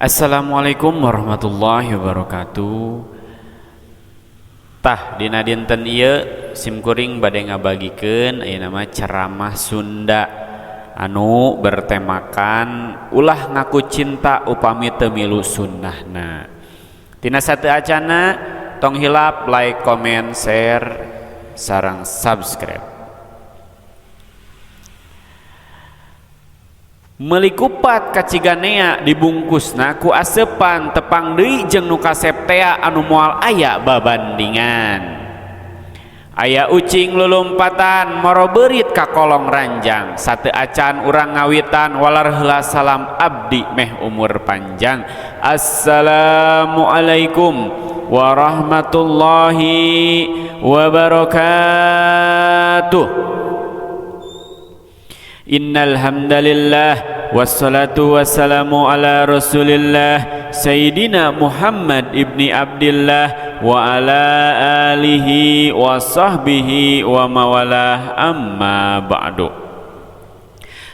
Assalamualaikum warahmatullahi wabarakatuh. Tah, dina dinten ieu sim kuring bade ngabagikeun ayeuna mah ceramah Sunda anu bertemakan ulah ngaku cinta upami teu milu sunnahna. Tina sateuacanna, tong hilap like, comment, share, sareng subscribe. Meuli kupat ka Ciganea dibungkusna ku aseupan, tepang deui jeung nu kasep tea anu moal aya babandingan. Aya ucing lulumpatan moro beurit ka kolong ranjang, sateuacan urang ngawitan walar heula salam abdi meh umur panjang. Assalamualaikum warahmatullahi wabarakatuh. Innal hamdalillah wassalatu wassalamu ala Rasulillah Sayyidina Muhammad ibni Abdillah wa ala alihi wa sahbihi wa mawalah, amma ba'du.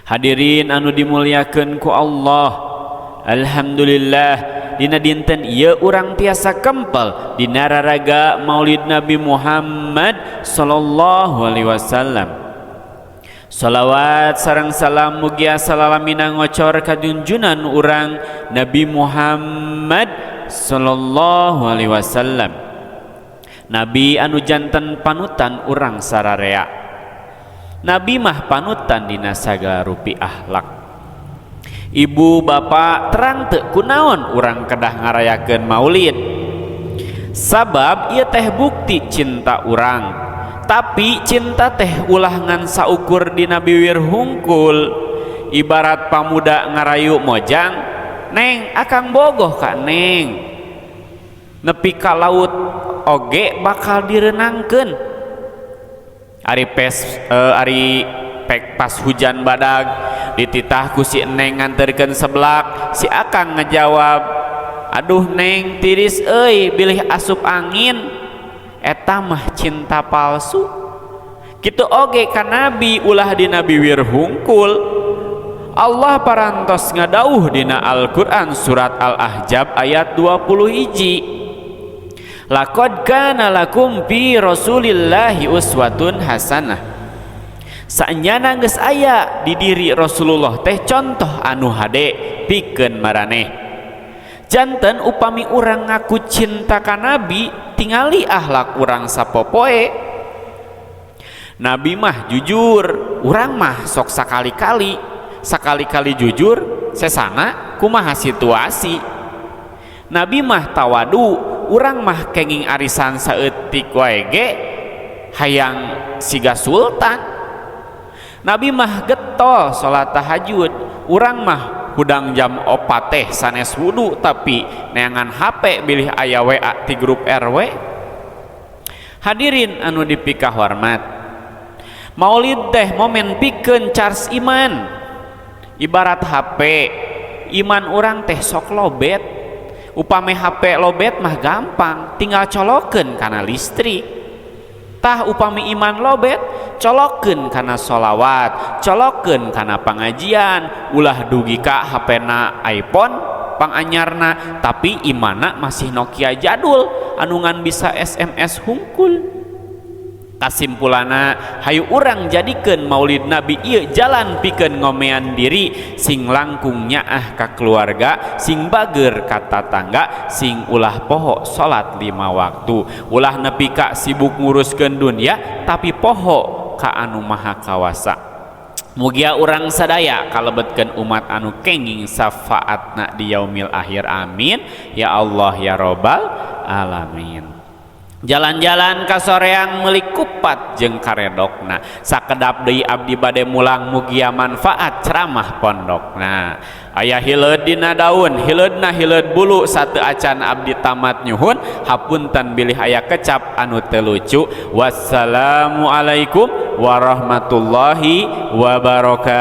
Hadirin anu dimuliakeun ku Allah, alhamdulillah dina dinten ieu urang tiasa kempel dina raraga Maulid Nabi Muhammad sallallahu alaihi wasallam. Salawat sareng salam mugia salalamina ngocor ka junjunan urang Nabi Muhammad sallallahu alaihi wasallam. Nabi anu janten panutan urang sararea. Nabi mah panutan dina sagala rupi akhlak. Ibu bapak, terang teu kunaon urang kedah ngarayakeun Maulid? Sabab ieu teh bukti cinta urang. Tapi cinta teh ulah ngan saukur dina biwir hungkul. Ibarat pamuda ngarayu mojang, "Neng, akang bogoh ka neng," nepi ka laut oge bakal direnangkeun. Ari pes ari pek pas hujan badag dititah ku si neng nganterkeun seblak, si akang ngejawab, "Aduh neng, tiris euy, bilih asup angin." Eta mah cinta palsu. Kitu oge ka nabi, ulah dina biwir hungkul. Allah parantos ngadauh dina Al-Qur'an surat Al-Ahzab ayat 20 hiji, "Laqad kana lakum fi Rasulillahi uswatun hasanah." Saenyana geus aya di diri Rasulullah teh contoh anu hade pikeun maraneh. Janten upami urang ngaku cinta ka nabi, tingali akhlak urang sapopoe. Nabi mah jujur, urang mah sok sakali-kali. Sakali-kali jujur, sesana kumaha situasi. Nabi mah tawadu, urang mah kenging arisan saeutik wae ge hayang siga sultan. Nabi mah getol salat tahajud, urang mah hudang jam 4 teh sanes wudu tapi neangan HP bilih aya WA ti grup RW. Hadirin anu dipikahormat, Maulid teh momen pikeun charge iman. Ibarat HP, iman urang teh sok lobet. Upami HP lobet mah gampang, tinggal colokeun kana listrik. Tah, upami iman lobet, colokeun kana sholawat, colokeun kana pengajian. Ulah dugi ka HP-na iPhone panganyarna tapi imana masih Nokia jadul anu ngan bisa SMS hungkul. Kasimpulana, hayu urang jadikeun Maulid Nabi ieu jalan pikeun ngomean diri sing langkung nyaah ka keluarga, sing bager ka tatangga, sing ulah poho salat 5 waktu, ulah nepi ka sibuk nguruskeun dunia tapi poho ka anu maha kawasa. Mugia urang sadaya kalebetkeun umat anu kenging syafaatna di yaumil akhir. Amin ya Allah ya robbal alamin. Jalan-jalan ka soreang meuli kupat jeung karedokna. Sakedap deui abdi bade mulang, mugia manfaat ceramah pondokna. Aya hileud dina daun, hileudna hileud bulu. Sateuacan abdi tamat, nyuhun hapunten bilih aya kecap anu teu lucu. Wassalamualaikum warahmatullahi wabarakatuh.